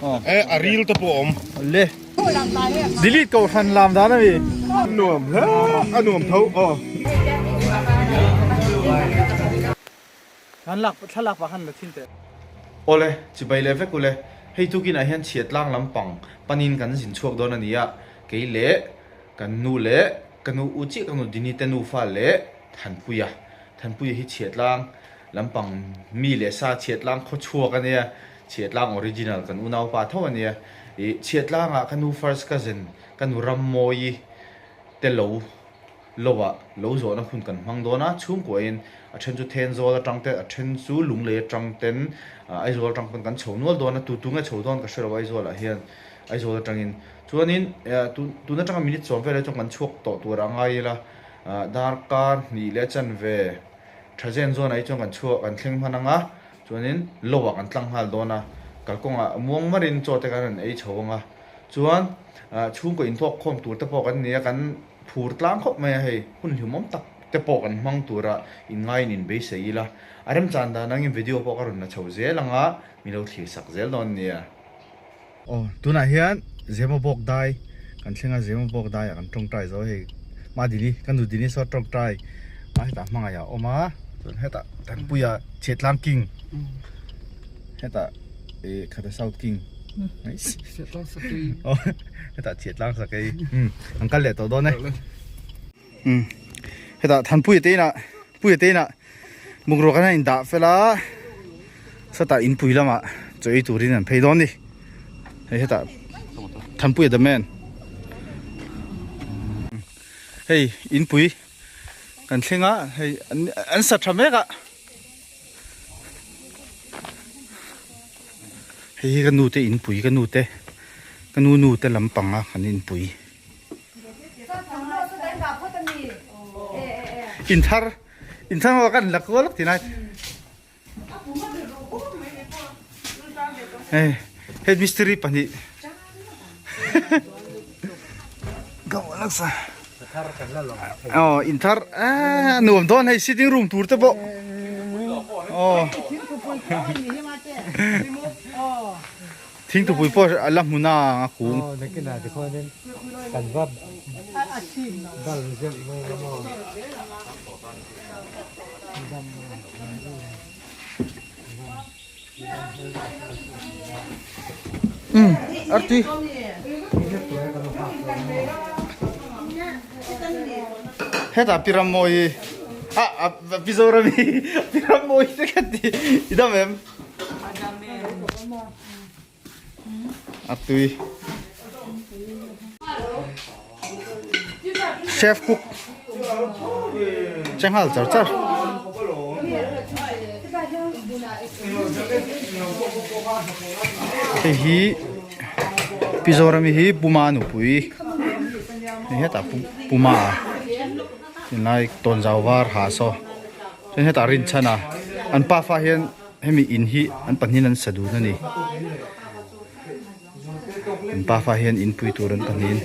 E a ril te pawh a awm. Le. Delete kohhran lam dan a mi. Nuam hle a nuam tho aw. Kan lak thlalak pah khan la thin teh. Awle, chibai leh vek ule, hei tukinah hian chhiat tlang lampang panin kan zin chhuak dawn a ni a, kei leh kan nu leh ka nu u chiah ka nu Dini te nufa leh Thanpuia, Thanpuia hi chhiat tlang lampang mi leh sa chhiat tlang khaw chhuak a nia, chhiat tlang original kan unaupa tho a nia, ih chhiat tlangah ka nu first cousin ka nu Rammawi te lo lo ah lo zawhna hun kan hmang dawn a, chhungkuahin a then chu Thenzawl atang te, a then chu Lunglei atang ten Aizawl atang pawn kan chho nual dawn a, tu tu nge chho dawn ka hre lo Aizawl ah hian Aizawl atangin chuanin tun atanga minute sawm vel ah chuan kan chhuak tawh tur a ngai ila darkar hnih leh chanve tha zen zawn ah hi chuan kan chhuak kan thleng hman ang a, chuanin lo ah kan tlang nghal dawn a, kalkawngah muang marin chaw te kan rawn ei chho ang a, chuan chhungkaw inthawk khawm tur te pawh kan ni a kan. Phur tlang khawp mai a hei, hun hlimawm tak te pawh kan hmang tura inngaiin in beisei ila, a remchan dan angin video pawh ka rawn la chho zel ang a, mi lo thlir sak zel dawn nia. Aw, tunah hian Zemabawk dai kan thleng a, Zemabawk daiah kan tawngtai zo hei, Madini, ka nu Dini saw tawngtai a hetah hmangaih a awm a, chuan hetah Thanpuia Chhiatlang King hetah ih Khata South King. Chhiatlang Sakei. Aw, hetah Chhiatlang Sakei. Umm, an kal leh tawh dawn e. Umm, hetah Thanpuia te inah, Puia te inah bungrua kan han indah fel a, sawtah inpui lamah chaw ei turin an phei dawn a ni. Hei hetah Thanpuia the man. Hei inpui kan thleng a, hei an sa tha mek a. Hei hi ka nu te inpui ka nu te ka nu nu te lampang a kan inpui inthar inthar ho kan la kual ti lai hei head mistiri pahnih Aw in thar a nuam dawn hei sitting room tur te pawh aw thingtupui pawh a la hmun a a kung Umm arti hetah pi Rammawi ah ah pi Zorami pi Rammawi te kha ti i dam em a tui chef cook che nghal char char hei hi Pizorami hi Puma nupui hei hetah Puma tunlai tawnzau var ha saw chuan hetah rinchhan a an pafa hian hemi in hi an pahnihin an sa dun a ni. An pafa hian in pui tur an pahnihin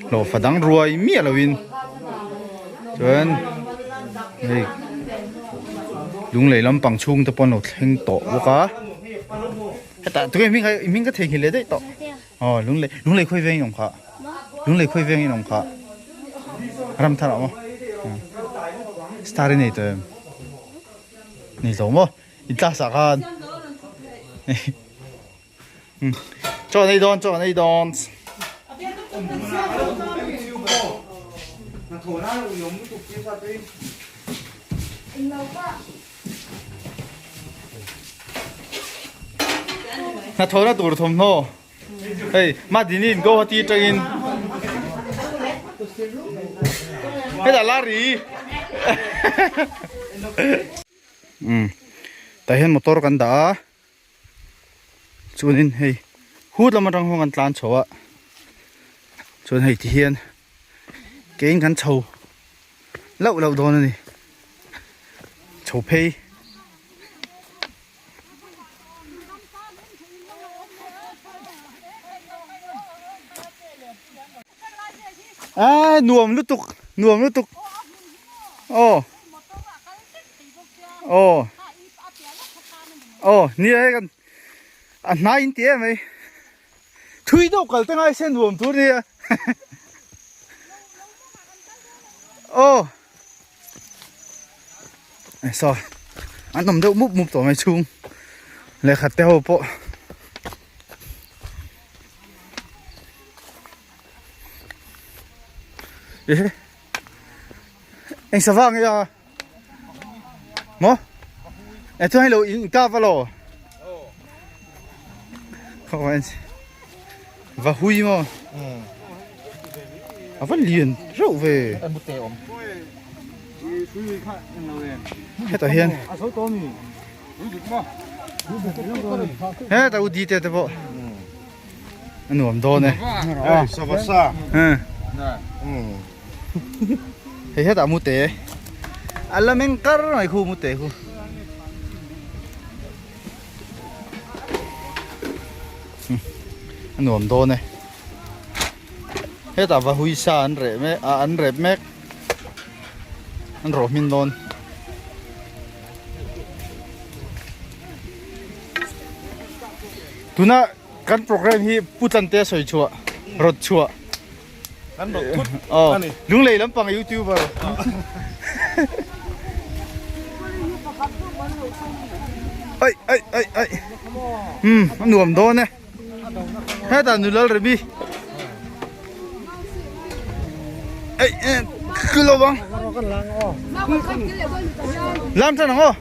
hlawhfa dang ruai miah loin chuan hei lunglei lampang chhung te pawh an lo thleng tawh bawk a hetah tunge hming kha hming ka theihnghilh leh daih tawh aw lunglei lunglei khawi veng in awm kha lunglei khawi veng in awm kha ramthar ah maw star i nei tawh em nei lo maw in class ah khan. Chaw an ei dawn, chaw an ei dawn. Hnathawhna tur thawmhnaw. Hei, Madini in Guwahati atangin. Hetah Larry. Umm, tah hian motor kan dah a. Chuanin hei hut lam atang hian kan tlan chho a chuan hei ti hian kein kan chho loh loh dawn a ni chho phei a nuam lutuk nuam lutuk aw aw aw nia hei kan a hnai in ti em mai. Thui deuh kal te ngai se nuam tur nia. Aw. Saw an awm deuh mup mup tawh mai chhung lehkhat te ho pawh. Ehe eng sava nge a maw e chuan hei lo in kap a law va hui maw a va lian reuh ve hetah hian hetah u di te te pawh a nuam dawn e hei hetah mu te a la meng kar mai khu mu te khu a nuam dawn e hetah va hui sa an reh mek ah an rep mek an rawh hmin dawn. Tuna kan program hi Pu Tlante sawi chhuah rawt chhuah kan rawt thut aw Lunglei lampang youtuber ai ai ai ai um a nuam dawn e hetah nulal remi ai ku lo bang lam tan ang aw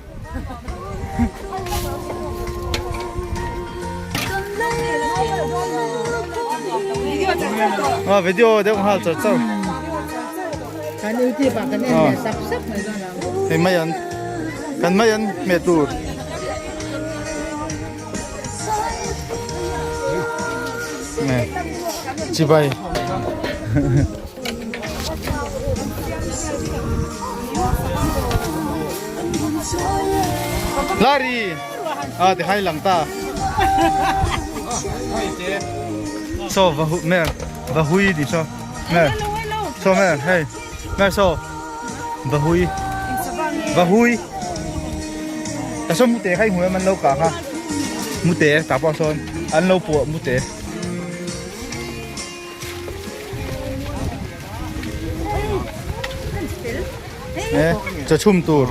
À, video deuh nghal char char. Kan YouTube ah kan en leh sap sap mai dawn ang. Hei mai an kan mai an hmeh tur. Nè chibai. Lari à thì hay lang ta so va hu mer va hui đi so mer so mer hey mer so va hui va hui ta so mu te khai hmu man lo ka kha mu te ta pawh sawn an lo puah mu te e chaw chhum tur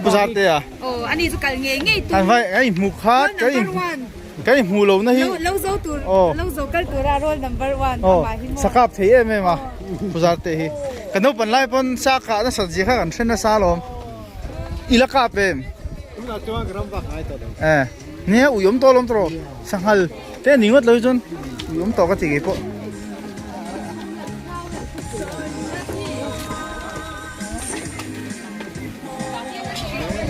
pu zar te a an vai ai hmu kha kai kai hmu lo na hi aw sakap thei em em a pu zar te hi kan naupan lai pawn sa kah nasat zia kha kan hre nasa alawm i la kap em eh nia ui awm tawh alawm tawh sanghal te ani ngawt lo hi chuan ui awm tawh ka ti ngei pawh.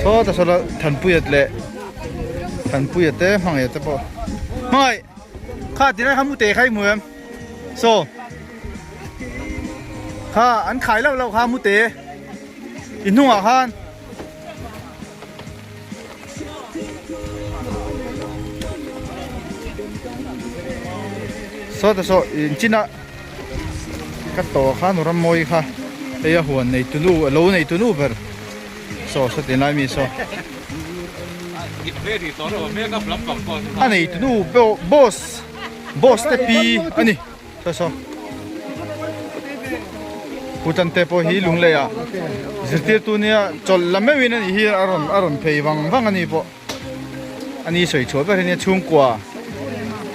Sawta sawla Thanpuia leh Thanpuia te hmangaih te pawh hmangaih kha tilai kha mute kha i hmu em saw kha an khai loh loh kha mute i hnungah khan. Sawta saw inchina ka tawh kha nu rammawi kha hei a huan nei tunu a lo nei tunu ber saw saw tin lai mi saw a nei tunu boss boss te pi a ni. Saw saw. Pu Tante pawh hi Lunglei ah zirtirtu nia chawlh la meuhin a nih hi a rawn a rawn phei vang vang a ni pawh a ni sawi chhuah ber hi nia chhungkua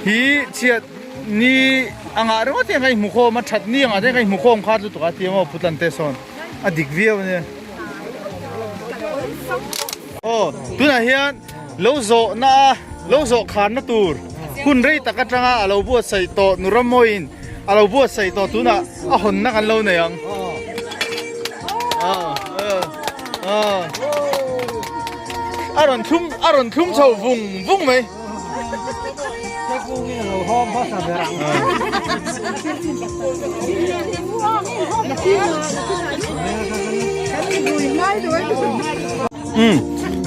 hi chhiat ni angah ringawt hian ka inhmu khawm a that ni angah te hian ka inhmu khawm kha lutuk a tia maw Pu Tante sawn a dik viau a nia. Aw tunah hian lo zawh na a lo zawh khan na tur hun rei tak atanga a lo buatsaih tawh nu Rammawiin a lo buatsaih tawh tunah a hawn na kan lo nei ang a rawn thlum a rawn thlum chho vung vung mai. Um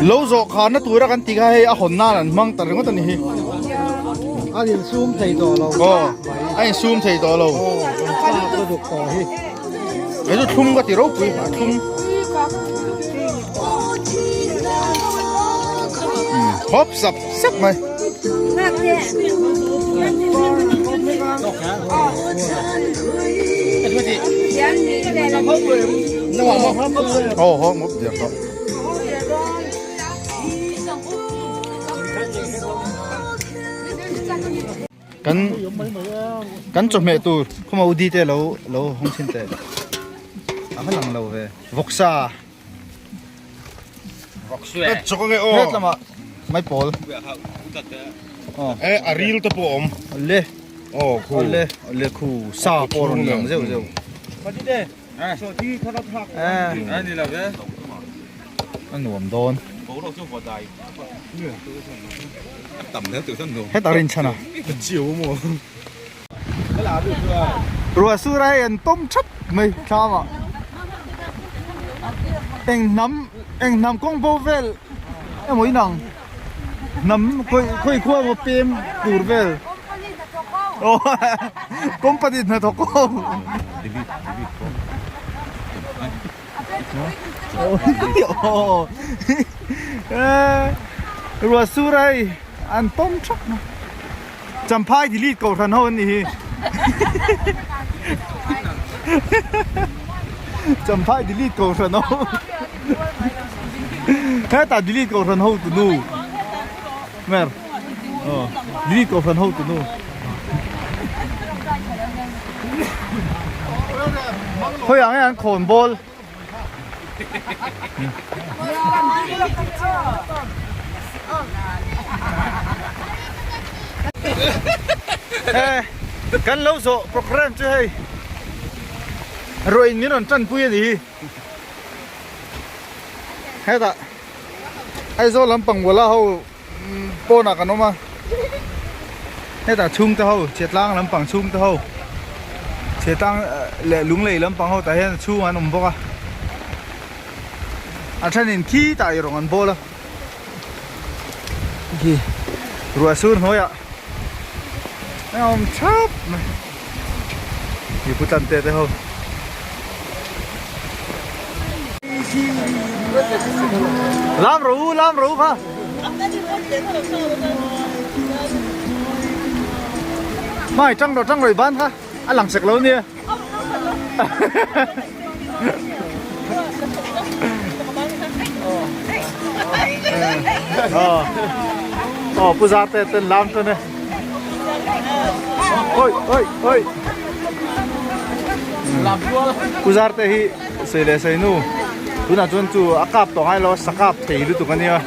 lo zawh khan na tura kan tih kha hei a hawn nan an hmang ta ringawt a ni hi a in sum thei tawh lo aw a in sum thei tawh lo hei chu thlum ka ti ropui a thlum. Khawp sap sap mai. Oh, ho ngop dia kho. Kan kan chawhmeh tur khawma udi te lo lo hawng chhin teh. A va lang lo ve. Vawksa. Het lamah maipawl. E a ril te pawh awm. Awle. Aw khu. Awle awle khu sa pawh rawn lang zeuh zeuh. A nuam dawn. Hetah rinchhan a. Ruah sur a hei an tawm thap mai thlam ah eng hnam eng hnam kawng bo vel emaw inang hnam khawi khawi khua emaw pem tur vel aw company hnathawk ho Ruah sur a hei an tawm thap mai. Champhai delete kohhran ho an nih hi. Champhai delete kohhran ho. Hetah delete kohhran ho tu nu. Mer. Aw delete kohhran ho tu nu. Khawiah nge an khawn ball. Kan lo zawh program chu hei ruahin min rawn tanpui a ni hi hetah Aizawl lampang wala ho pawnah kan awm a hetah chhungte ho chhiatlang lampang chhungte ho chhiatlang leh lunglei lampang ho tah hian a chhungah an awm bawk a a thenin khi tah erawh an bawl a khi ruah sur hnuaiah a awm thap mai mipui tan te te ho. Lam ro u, lam ro u kha. Mai tang ro tang roi ban kha. A lang sek lo nia. Ờ. Ờ, pu za te ten lam te ne. Oi, oi, oi. Pu zar te hi sei leh sei nu tunah chuan chu a kap tawh ngai lo a sa kap thei lutuk a nia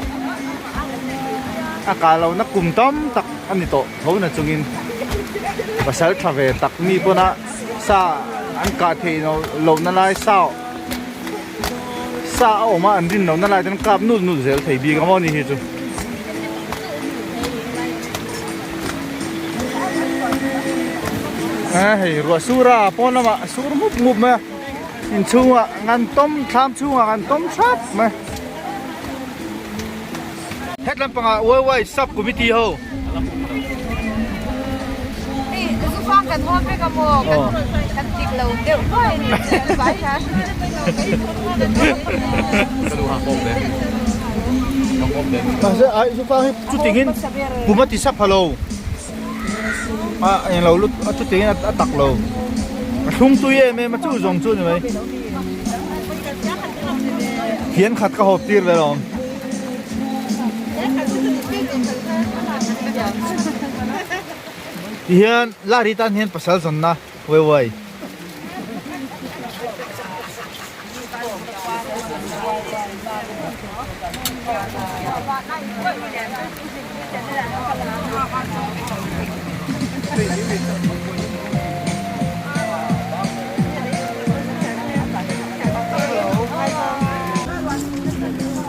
a kah lohna kum tam tak a ni tawh tho na chungin pasal tha ve tak mi pawna sa an kah theih lohna lai sa sa a awm a an rin lohna lai te an kap nul nul zel thei bik a maw ni hi chu. A hei ruah sur a pawn lamah a sur mup mup mai a inchhungah ngan tawm thlam chhungah ngan tawm thap mai het lampangah yy sub committee ho Mahse ai zufang hi chutingin kum a ti sap ha lo a englo lut a chutingin a tak lo a thlung tui em em a chu zawng chu ni mai hian khat ka hawp tir ve lawm. Tihian lari tan hian pasal zawnna huai huai.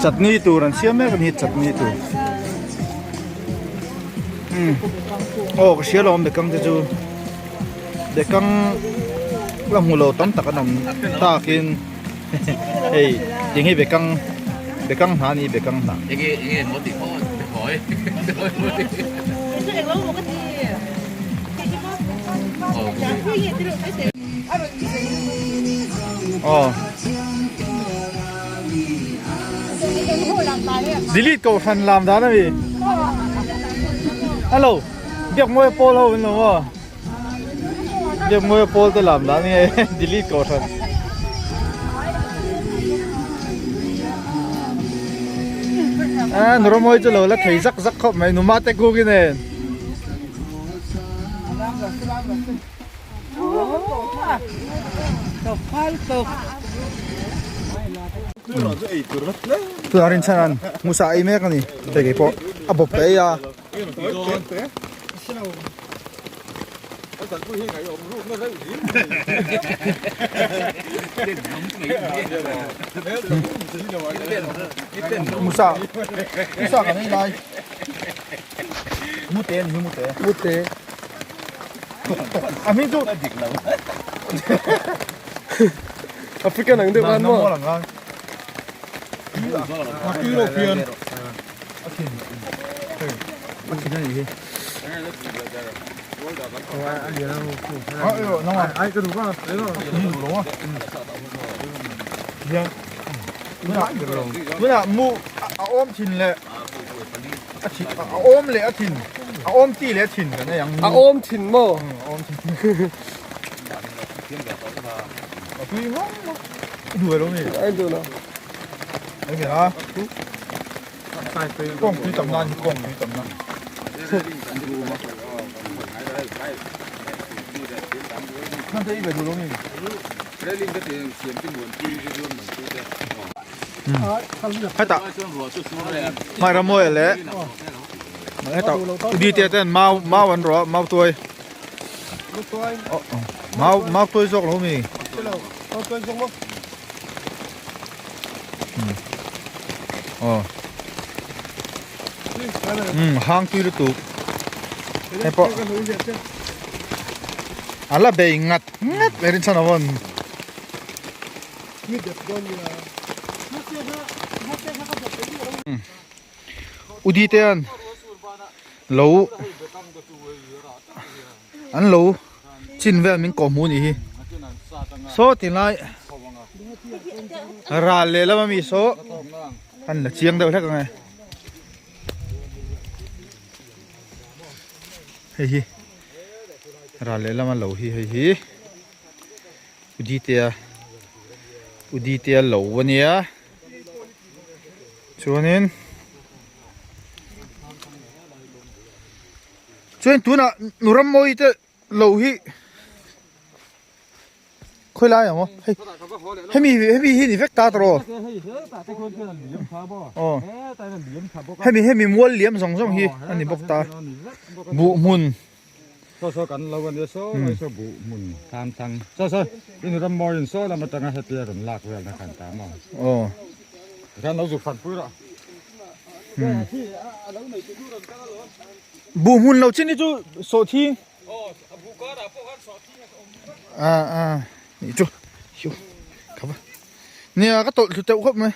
Chutney tur an siam mek a ni chutney tur umm aw ka hria lo awm bekang te chu. Bekang la hmu lo tam tak an awm takin hei eng hi bekang bekang hna a ni bekang hna. Aw delete kohhran lam dan a ni. Hello Biakmawia pawl ho an lo maw Biakmawia pawl te lam dan nge delete ko hran Ah Nuramawi chu lo la thei zak zak khawp mai numa te kukin en. Tunah rinchhan an hmusa ei mek a ni hei kei pawh a bawp ta ei a. Hmusa hmusa kan ei lai mute a ni hi mute mute. A hming chu African ang deuh khan maw? Tunah mu a awm thin leh A thin a awm leh a thin a awm ti leh a thin kan ei ang. A awm thin maw? A awm thin. A tui ngawng ngawng. I duh lo mi? Ai duh lo. Ai mi ha. Kawng tui tam nan hi kawng tui tam nan. Nan te i ve duh lo mi? Heta hmai ramawia leh heta udi te ten mau mau an rawh a mau tuai mau mau tuai zawk lo mi aw um hang tui lutuk hei pawh a la bei ngat ngat mai rinchhan a vawn. Udi te an lo an lo chin vel min kawh hmuh a nih hi saw ti lai ral leh lam ami saw an la chiang deuh hlek ang e hei hi ral leh lama lo hi hei hi. Uditea Uditea lo a nia chuanin chuan tunah nu rammawi te lo hi khawi lai ang aw hei hemi hemi hi ni vek ta tawh aw hemi hemi mual liam zawng zawng hi a ni bawk ta buh hmun. Saw saw kan lo a nia saw lai saw buh hmun tham thang saw saw in ram mawi in saw lam atanga hetia rawn lak vel na khan ta maw aw tikhan lo zuk fan pui rawh buh hmun lo chin hi chu sawh thing a a nih chu hiu kha va nia ka tawlh thlu teuh khawp mai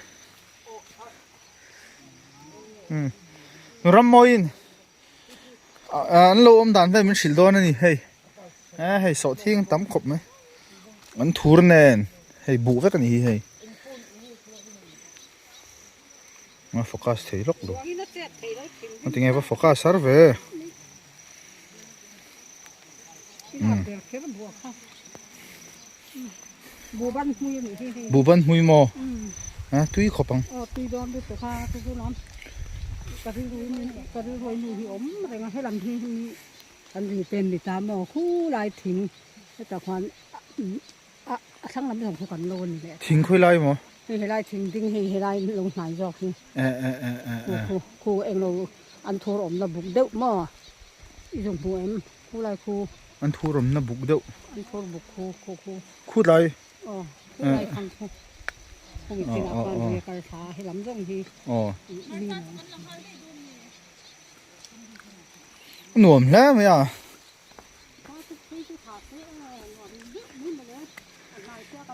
um ram mawiin An lo awm dan vel min hrilh dawn a ni hei eh hei sawhthing tam khawp mai an thur nen hei buh vek a ni hi hei a focus thei lawk lo a tinge va focus har ve Buhban hmui maw? A tui khawp ang. Thing khawi lai maw? Eh eh eh eh eh. An thur awmna buk deuh. An thur buk khu khu khu. Khu tlai. Aw khu lai khang khu. Khu mi chin ah khan ria kal thla he lam zawng hi. Aw. Nuam hle mai a.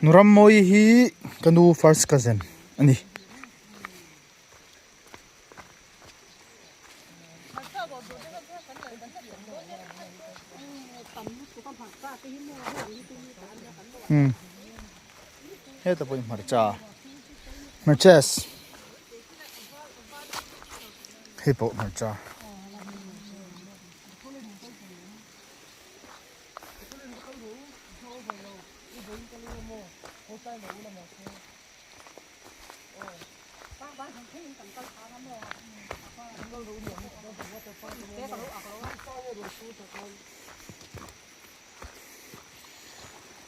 Nurammawi hi ka nu first cousin a ni. Heta pawh hi hmarcha hmarchas hei pawh hmarcha.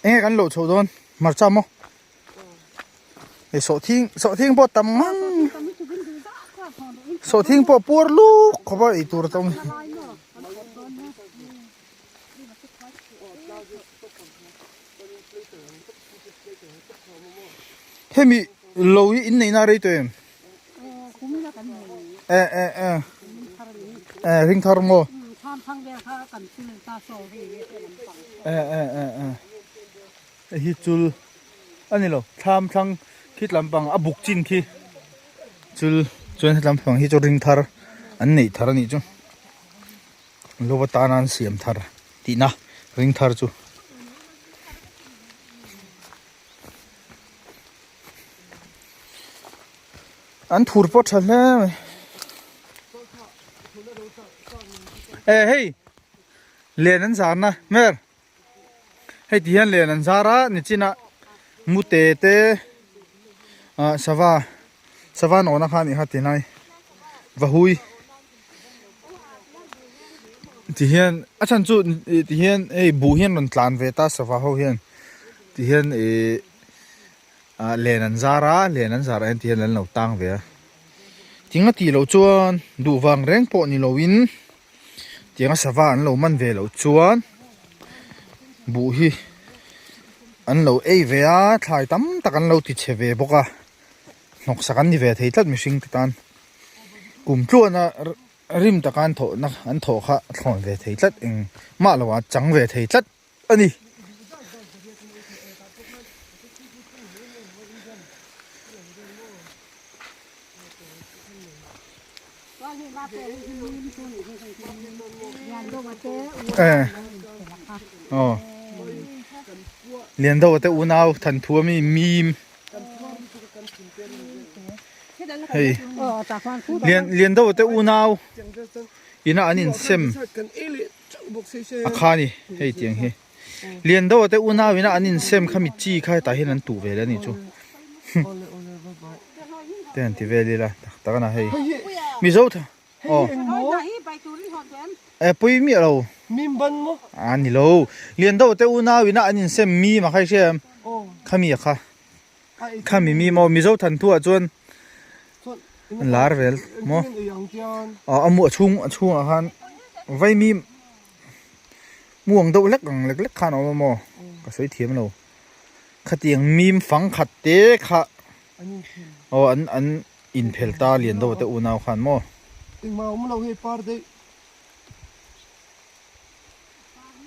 Enge kan loh chhoh dawn hmarcha maw? Hei sawhthing sawhthing pawh tam ngang sawhthing pawh puar luk khawp a ei tur a tam. Hemi lo hi in neihna a rei tawh em? E e e e ring thar maw? E e e e hei hi chul a ni lo thlam thlang khi tlampang a buk chin khi chul chuan he tlampang hi chu ring thar an neih thar a nih chu. Lo atana an siam thar tihna ring thar chu. An thur pawh tha hle mai. E hei len an zar na mer hei ti hian len an zar a nichinah mute te ah sava sava nawhna kha a nih kha tilai vahui ti hian a chhan chu ti hian hei buh hian rawn tlan ve ta sava ho hian ti hian ihh ah len an zar a len an zarah hian ti hian an lo tang ve a thing a tih loh chuan duh vang reng pawh ni loin tianga sava an lo man ve loh chuan buh hi an lo ei ve a thlai tam tak an lo ti chhe ve bawk a hnawksak an ni ve thei tlat mihring te tan. Kum tluana rim taka an thawhna an thawh kha a thlawn ve thei tlat eng mah lo a chang ve thei tlat a ni. Eh aw Liando te unau Thanthua mi mim. Hei lian lian deuh te unau ina an insem a kha ni hei tiang hi lian deuh te unau ina an insem kha mi chi kha hetah hian an tuh ve leh a nih chu te han ti vel ila tak tak a na hei mizo tha aw e pui miah lo a ni lo lian deuh te unau ina an insem mi mah kha i hria em khami a kha. Khami mi maw Mizo than thuah chuan an lar vel maw ah a mu a chhung a chhungah khan vai mi mu ang deuh hlek ang lek lek khan a awm a maw ka sawi thiam lo khatiang mim fang khat te kha aw an an inphel ta lian deuh te unau khan maw. Engmah a awm lo hei par daih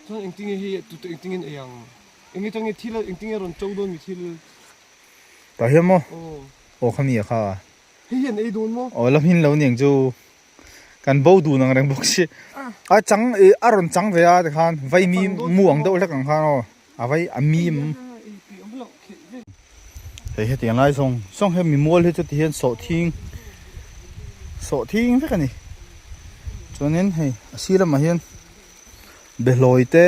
chuan engtinge hi tute engtinge ei ang. Enge change thil a engtinge rawn cho dawn mi thil. Tah hian maw? Aw khami a kha a. Hei hian ei dawn maw? Aw la hmin lo niang chu kan bo dun ang reng bawk si. A chang ih a rawn chang ve a tikhan vai mi mu ang deuh hlek ang khan aw a vai a mim. Hei hetiang lai zawng zawng hian mimual hi chu ti hian sawhthing sawhthing vek a ni. Chuanin hei a sir lamah hian behlawi te.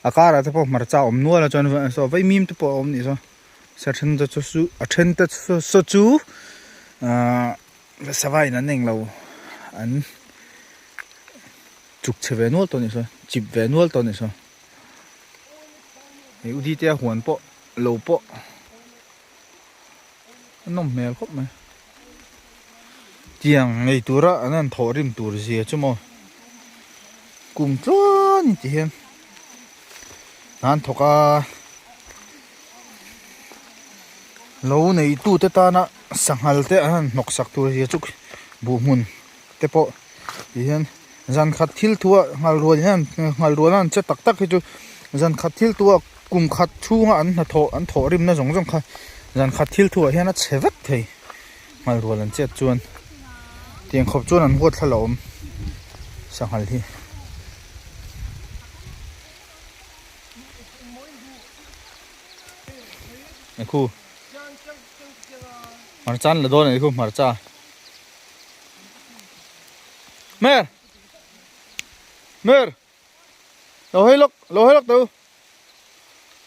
A karah te pawh hmarcha a awm nual a chuan saw vaimim te pawh a awm nih saw sa then te chu chu a then te chu saw chu ahh sava in an englo an chuk chhe ve nual tawh a nih saw chip ve nual tawh a nih saw hei u dite a huan pawh lo pawh a nawm hmel khawp mai tiang ngei tura an han thawh rim tur zia chu maw kum tluan in ti hian hna an thawk a lo nei tu te tana sanghal te an han hnawk sak tur zia chu buh hmun te pawh ti hian zan khat thil thu ah nghal rual hian nghal rual a an che tak tak hi chu zan khat thil thu ah kum khat chhunga an hnathawh an thawh rimna zawng zawng kha zan khat thil thu ah hian a chhe vek thei nghal rual an chet chuan tiang khawp chuan an huat thla la awm sanghal hi. Khu hmarcha an la dawn a ni khu hmarcha. Mer! Mer! Lo hei lawk, lo hei lawk teu.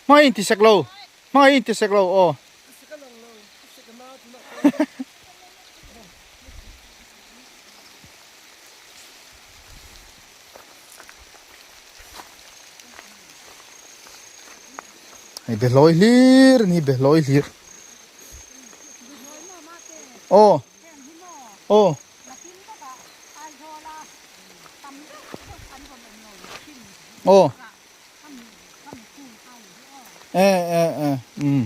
Hmai in ti sek lo. Hmai in ti sek lo aw. Hei behlawi hlir a ni behlawi hlir. Aw aw. Aw. E e e um.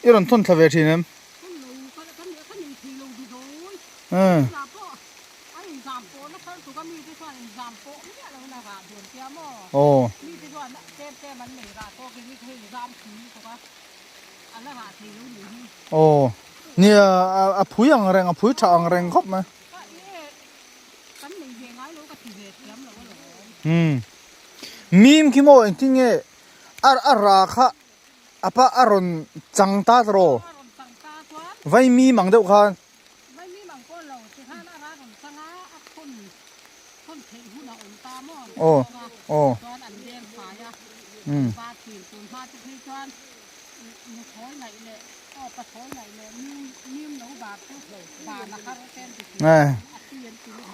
I rawn thawn thla ve thin em? Um. Aw. Aw. Nia a phui ang reng a phui tha ang reng khawp mai. Um. Mim khi maw engtin nge a a ra kha a pa a rawn chang ta tawh vai mim ang deuh khan. Aw aw um.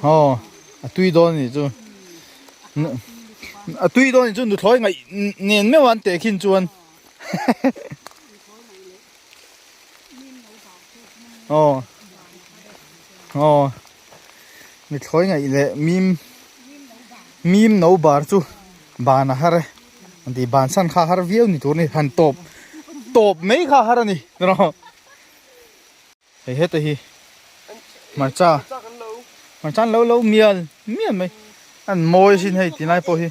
Aw a tui dawn anih chu a tui dawn anih chu nuthlawi ngaih nen meuh an teh khin chuan aw aw nuthlawi ngaih leh mim mim no bar chu ban a har e an tih ban san kha a har viau ni tur a ni han tawp tawp mai kha a har a ni Hei heta hi hmarcha hmarcha an lo lo mial mial mai an mawi sin hei ti lai pawh hi.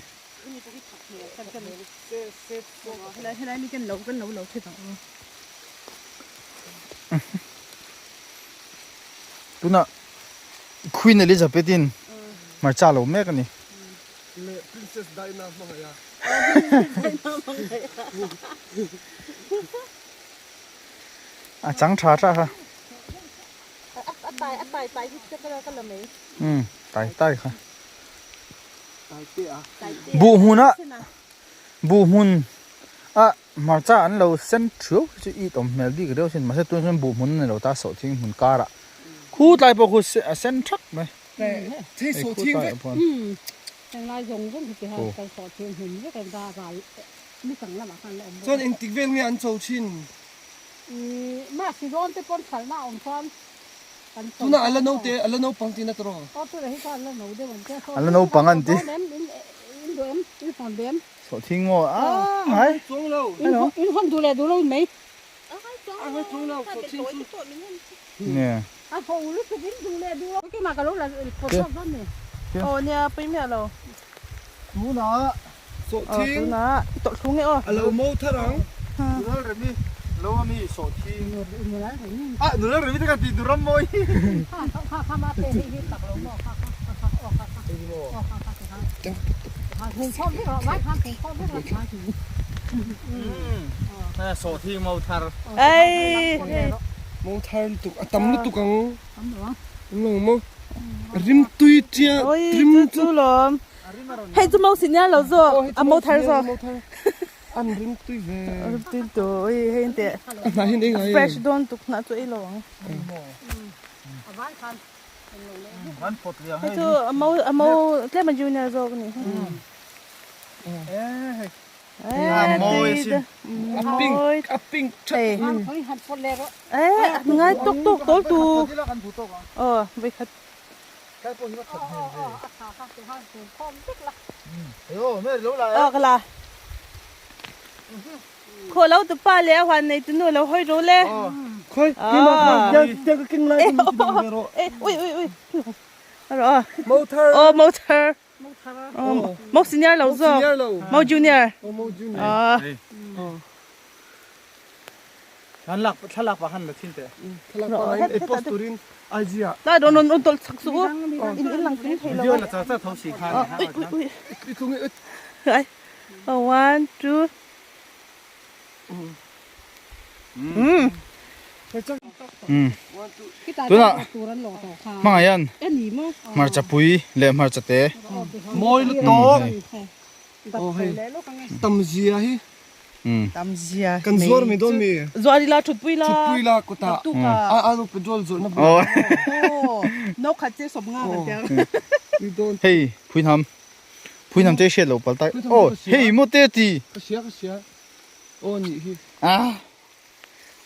Tunah Queen Elizabeth in hmarcha lo mek a ni. A chang tha tha kha. A tai a tai tai hi ka ka la mai. Um tai tai kha. Buh hmun a buh hmun a hmarcha an lo sen thiau hi chu it awm hmel bik riau sin mahse tunah chuan buh hmun a ni lo ta sawhthing hmun karah khu tlai pawh khu a sen thak mai. Thei sawhthing vek. Henglai zawng zawng hi tiha kan sawhthing hmun vek ang ta ral Chuan engtik vel nge an cho thin? Tunah a la naute, a la naupang tihna tawh rawh. A la naupang an ti. Sawhthing maw? A ngai. Nge. Tunah Sawhthing a lo mo thar ang. Nula remi lo a mi sawhthing. Ah nula remi te kan tih tur ram mawi. Sawhthing mo thar. Mo thar lutuk a tam lutuk ang. Tam lo maw. Rim tui tia rim chu. Hei chu mo senior lo zawk a mo thar zawk. An rim tui ve. Rim tui tui hei in teh. A hnah hian ei ngai em? Fresh dawn tuk hnah chu ei lo ang. Hei chu a mo a mo tlem a junior zawk a ni. A mawi asin. A pink a pink that. Eh ngai tawk tawk tawl tu. Aw vawikhat. Aw ka la. Khaw lo tu pa le a huan nei tu nu lo hawi ro le. Khawi keimah kha tiang tiang ka keng lai ka min ti dang ve rawh. Eh ui ui ui. Rawh. Mo thar. Aw mo thar. Mo senior lo zawk. Mo junior. Mo junior. An lak thlalak pah khan la thin teh. Thlalak pah khan e post turin IG ah. Lai rawn rawn tawlh chak suh u. In in lang tling thei lo. Video la char char tho si khan. Ui ui ui. I tlung i. Ai. One two. Um. Tunah hmangah hian hmarcha pui leh hmarcha te. Mawi lutuk. Aw hei tam zia hi. Tam zia Kan zuar mai dawn mi. Zuar ila thutpui la. Thutpui la kawtah. Naktuk ah. A alu petrol zawrhna bulah. Aw no khat che sawm nga kan tia. Tui dawn. Hei phuihnam. Phui nam te hriat lo pal tai. Oh, hei maw te ti. Ka hria ka hria. Aw nih hi. Ah.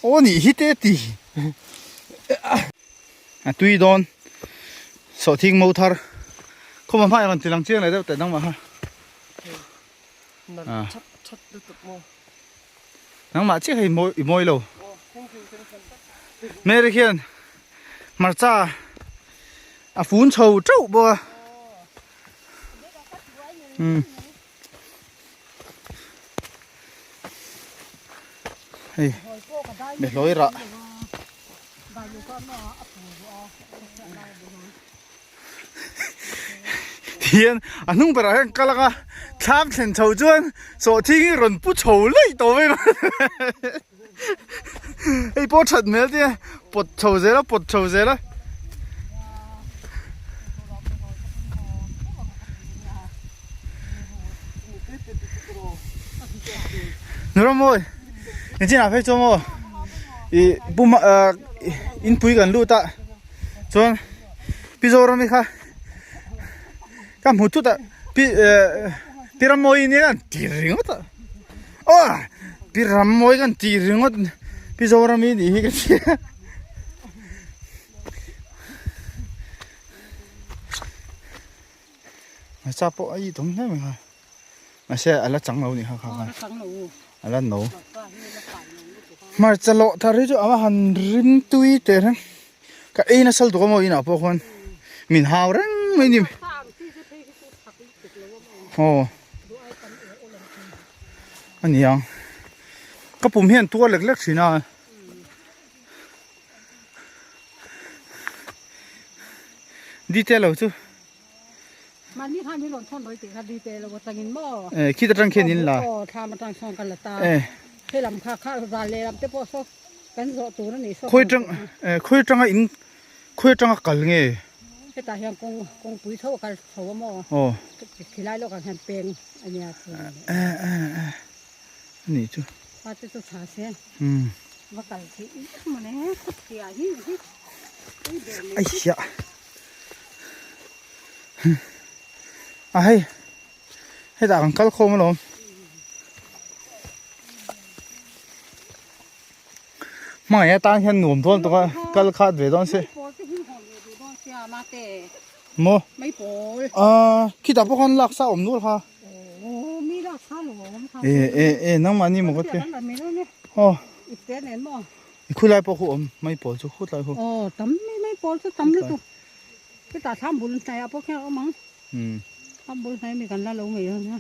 Aw nih hi te ti. A tui dawn. Sawhthing mo thar. Khawma hmai rawn ti lang chiang leh deuh teh nangmah kha. Nalh chat chat lutuk maw. Nangmah chiah hei i mawi lo. Mary khian hmarcha a fun chho teuh bawk a. Umm. Hei behlawi rah. Hian a hnung berah hian kal anga thlam thlen chho chuan sawhthing hi rawn pu chho laih tawh mai hei pawh that hmel te pawt chho zel a pawt chho zel a. Nuramawi nichinah phei chuan maw ih puma ah inpui kan lut a chuan Pi Zorami kha ka hmu thut a Pi eh Pi Rammawi nia kan ti ringawt a aw Pi Rammawi kan ti ringawt Pi Zorami nih hi ka ti a hmarcha pawh a itawm hle mai kha mahse a la chang lo nih kha kha khan a la no hmarcha lawh thar hi chu a va han rim tui teh reng. Ka ei nasal tuk a maw inah pawh khuan min hau reng mai ni. Aw. A ni ang. Ka pum hian tuar lek lek thin a. Detail lo chu. Mahni khan hi rawn thawn mai tih kha detail lo atangin maw. Eh khit atang khian in la. Aw thlam atang sawn kan la ta. Eh. He lam kha kha zal leh lam te pawh saw kan zawh tur a nih saw. Khawi tang eh khawi tanga in khawi atanga kal nge. Hetah hian kawng kawngpui tho a kal chho a maw. Aw. Khilai lawkah hian peng a nia chu. Eh eh eh a nih chu. Pa te chu tha se. Umm. Va kal theih mawle khawpui ah hi hi. Aihhiah. A hei hetah kan kal khawm alawm hmangaih atan hian nuam dawn tawk a kal khat ve dawn se maw ah khitah pawh khan lak sa awm nual kha e e e nangmah ni maw ka tia aw i khulai pawh khu awm mai pawl chu khutlai khu aw tam mai mai pawl chu tam lutuk Hetah thlam bul hnaiah pawh khian a awm ang. Thlam bul hnai mi kan la lo ngei ang a.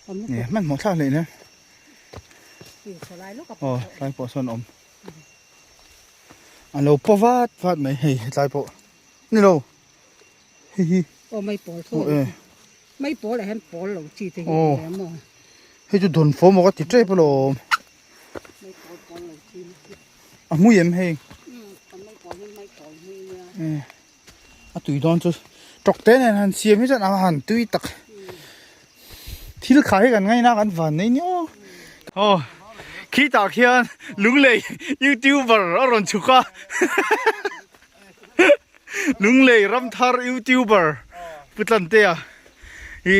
Awm lutuk. Nge hmanhmawh thlak leh nen. Ih saw lai lawk a pawh. Aw tlai pawh sawn awm. A lo paw vat vat mai hei tlai pawh. Ni lo. Hei hi. Aw mai pawl tho. Mai pawl ah hian pawl lo chi te hi a awm maw. Hei chu dawn fawm aw ka ti tep alawm. Mai pawl pawl lo chi. A hmui em hei? A tui dawn chu tawk te nen han siam hi chuan a han tui tak. Thil kha hi kan ngaina kan van nei ni aw. Aw khitah khian Lunglei youtuber a rawn chhuk a. Lunglei Ramthar youtuber Pu Tlantea hi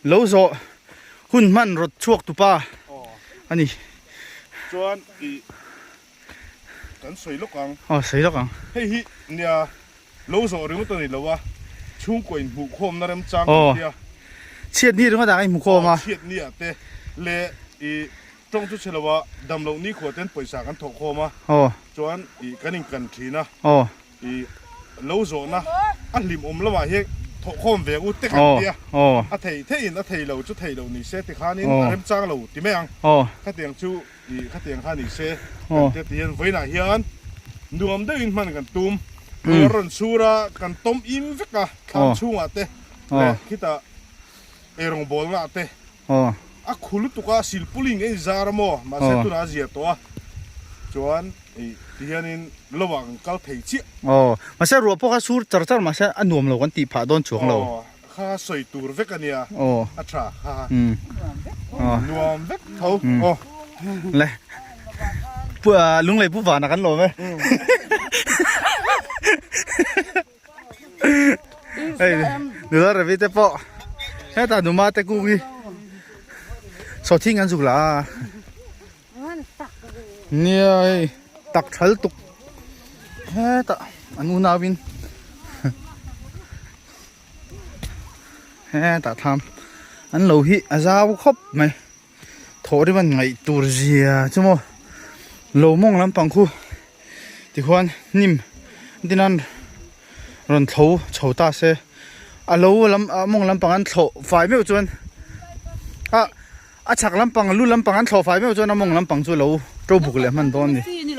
Lo zawh hun hman rawt chhuak tupa a ni. Chuan i kan sawi lawk ang. Aw sawi lawk ang. Hei hi nia lo zawh ringawt a ni lo a, chhungkaw inhmuhkhawmna remchang kan tia. Aw chhiat ni ringawt ah ka inhmukhawm a. Aw chhiat ni ah te leh i tawng chu chhe lo a, dam loh nikhua ten pawisa kan thawhkhawm a. Aw. Chuan i kan inkan thin a. Aw. I lo zawhna a hlimawm lamah hian thawhkhawm ve u te kan ti a, a thei theihin a thei lo chu thei lo ni se tikhanin a remchang lo ti mai ang. Khatiang chu i khatiang kha ni se kan ti a ti hian vawiinah hian nuam deuhin hman kan tum. Ruah rawn chhur a, kan tawm im vek a thlam chhungah te leh khitah eirawngbawlna ah te a khu lutuk a silpauline a inzar a maw mahse tunah a zia tawh a chuan Ih ti hianin lo ah kan kal thei chiah. Aw, mahse ruah pawh kha sur char char mahse a nuam lo kan tih phah dawn chuang lo. Aw, kha kha sawi tur vek a nia. Aw. A tha kha kha. Umm. Aw. Nuam vek tho. Aw. Le. Pu ah Lunglei Pu Vana kan lawm e. Hei. Nula Ravi te pawh hetah numa te kung hi sawhthing an zuk la a. Nia hei tak thal tuk hetah an unauin hetah thlam an lo hi a zau khawp mai. Thawh rim an ngaih tur zia chu maw lo mawng lampang khu tikhuan hnim din an rawn thlo chho ta se a lo lam a mawng lampang an thlawh fai meuh chuan a a chhak lampang lu lampang an thlawh fai meuh chuan a mawng lampang chu lo to buk leh hman dawn a ni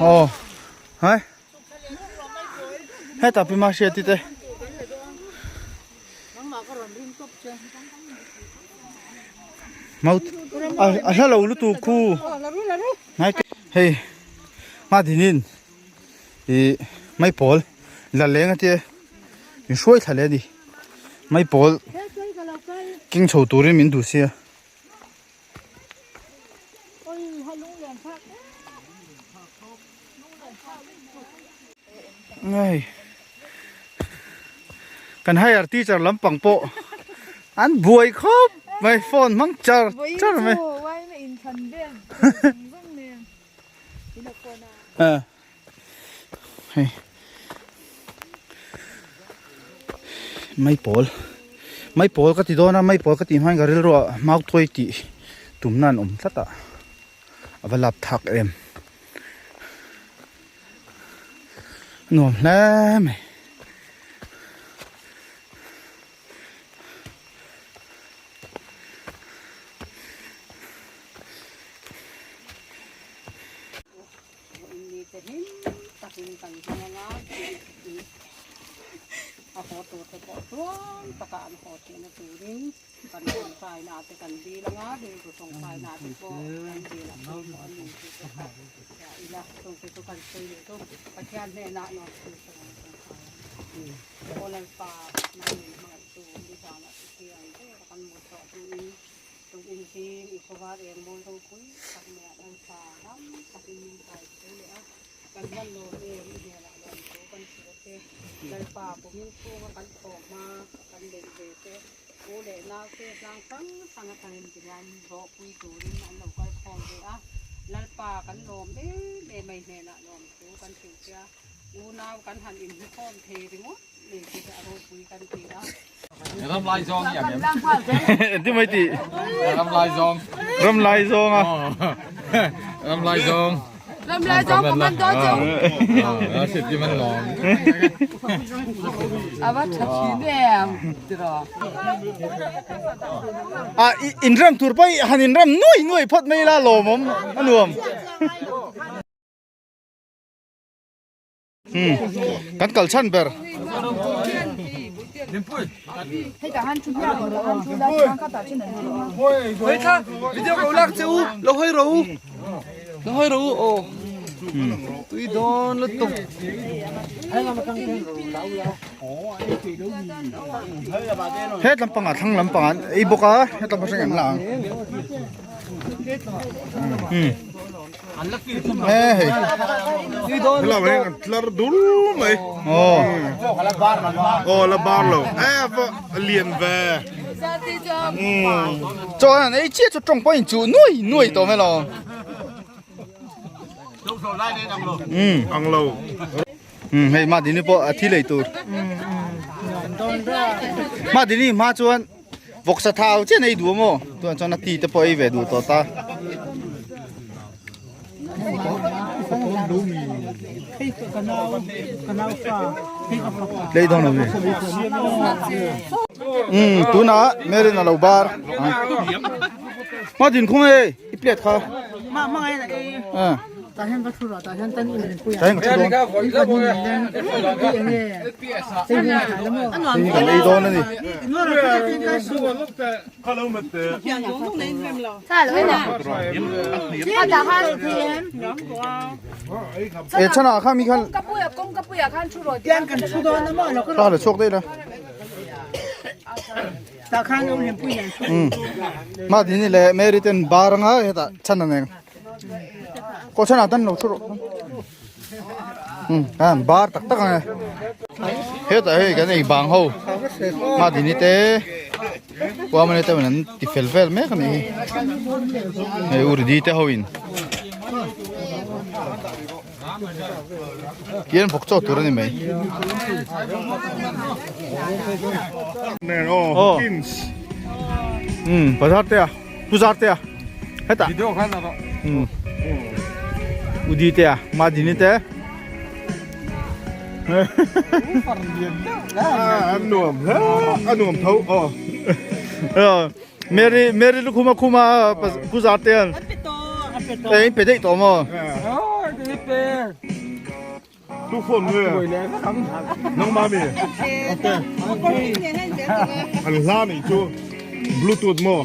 aw hai hetah pi mahriati te. A hla lo lutuk khu hei hma dinin ih mai pawl la leng a tia min hruai thla leh a ni mai pawl keng chho turin min duh sia. Ngai kan higher teacher lampang pawh an buai khawp mai phone hmang char char mai hei mai pawl mai pawl ka ti dawn a mai pawl ka tih hmain ka rilru ah mauthawi tih tumna an awm tlat a a va lap thak em. Nuam hle mai. Kan tawngtaina te kan dil anga rilru tawngtaina te pawh kan dil a pawimawh a ni tih te kha hria ila chungte chu kan sawi leh chu Pathian hnenah nuam thil ka rawn tawngtai a Aw Lalpa nang min hmangaihtu nizanah i thiang ber a kan mut tawh hnuin tukin zing i khawvar eng mawi ropui tak maiah Lalpa ram takin min kai tho leh a kan hman lawm em i hmelah lawm thu kan hrilh che Lalpa kumin chhunga kan thawh hma kan neih ve te U leh nau te tlang hrang hrang atangin tihian rawhpui turin an lo kal khawm ve a, Lalpa kan lawm em em mai hnenah lawm thu kan hrilh che a, unau kan han inhmu khawm thei ringawt nei te hi a ropui kan ti a. Ram lai zawng i ang em? Engtin mai tih? Ram lai zawng. Ram lai zawng a. Ram lai zawng. Ram lai zawng ka man dawn chu. A hriat kim an lawm. A va tha thin em tiraw. A inrem tur pawh i han inrem nuai nuai phawt mai ila lawmawm a nuam. Kan kal chhan ber. Het lampangah thlang lampangah an ei bawk a het lampang atangin an la ang. He hei. Hello hei an tlar dul mai. Oh. Oh la bar lo. Eh va lian ve. Cho an ei chia chu tawng pawh in chu nuai nuai tawh mai lo. Ang lo. Hei ma dini pawh a thi lei tur. Ma dini hma chuan Vawksa thau chiah an ei duh a maw? Tunah chuan a ti te pawh ei ve duh tawh ta. Tlei dawn lo mi. Um tunah Merin a lo bar. Ma din khung e i plate kha. Ma ma ngai na ei. Ah. Tah hian va thu rawh tah hian tan in pui Tah hian ka thu dawn. Hei kan ei dawn a ni. E chhan ah khan mi khan Kha la chhuak daih la. Ma dini leh Mary ten bar anga hetah chhan a nei. Kawh chhan ah tan lo thu rawh. Bar tak tak ang e. Hetah hei kan ei bang ho Madini te Puamani te an ti fel vel mek a nih hi. Hei Uridi te ho in Kian vawk chaw tur a ni mai. Aw. Um bazar te a puzar te a hetah um Udi te a Madini te. A nuam hle a nuam tho aw. Mary Mary lukhuma khuma puzar te an. Ei pe daih tawh maw? Tu phone nge nangmah mi an hla nih chu bluetooth maw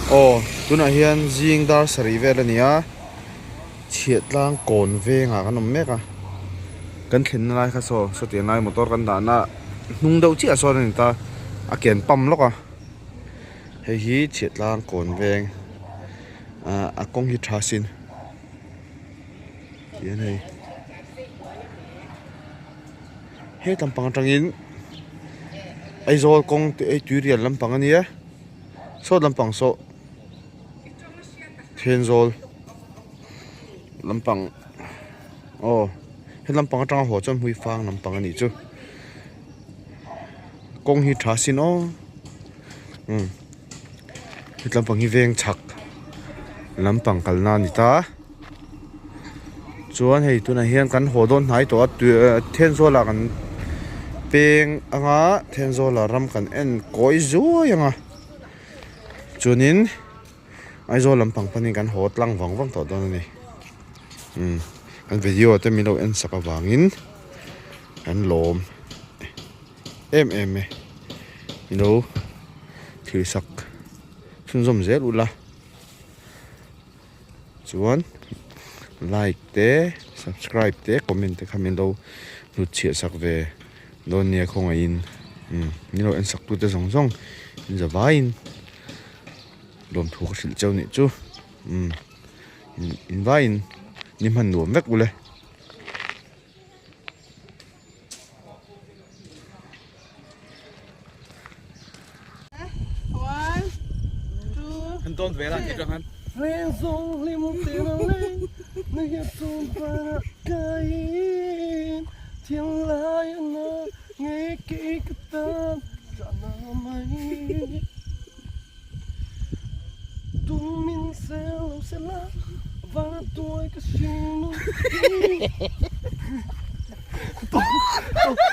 Aw tunah hian zing dar sarih vel a ni a chhiahtlang kawn vengah kan awm mek a kan thlenna lai kha saw sawtiang lai motor kan dahna hnung deuh chiah sawn a ni ta a ken pam lawk a hei hi chhiahtlang kawn veng ah a kawng hi tha sin tihian hei he lampang atangin Aizawl kawng te ei tuirial lampang a nia sawt lampang saw Thenzawl lampang aw he lampang atanga haw chuan Hmuifang lampang a nih chu kawng hi tha sin aw umm he lampang hi veng chhak lampang kalna a ni ta chuan hei tunah hian kan haw dawn hnai tawh a Thenzawl ah kan peng anga Thenzawl ah ram kan en kawi zuai anga chuanin Aizawl lampang panin kan haw tlang vang vang tawh dawn a ni umm kan video te min lo en sak avangin kan lawm em em e ilo thlir sak chhunzawm zel ula chuan like te subscribe te comment te kha min lo hnut chhiah sak ve dawn nia khawngaihin umm min lo en sak tu te zawng zawng in za vaiin lawmthu ka hrilh cheu nih chu umm in vaiin ni hman nuam vek ule.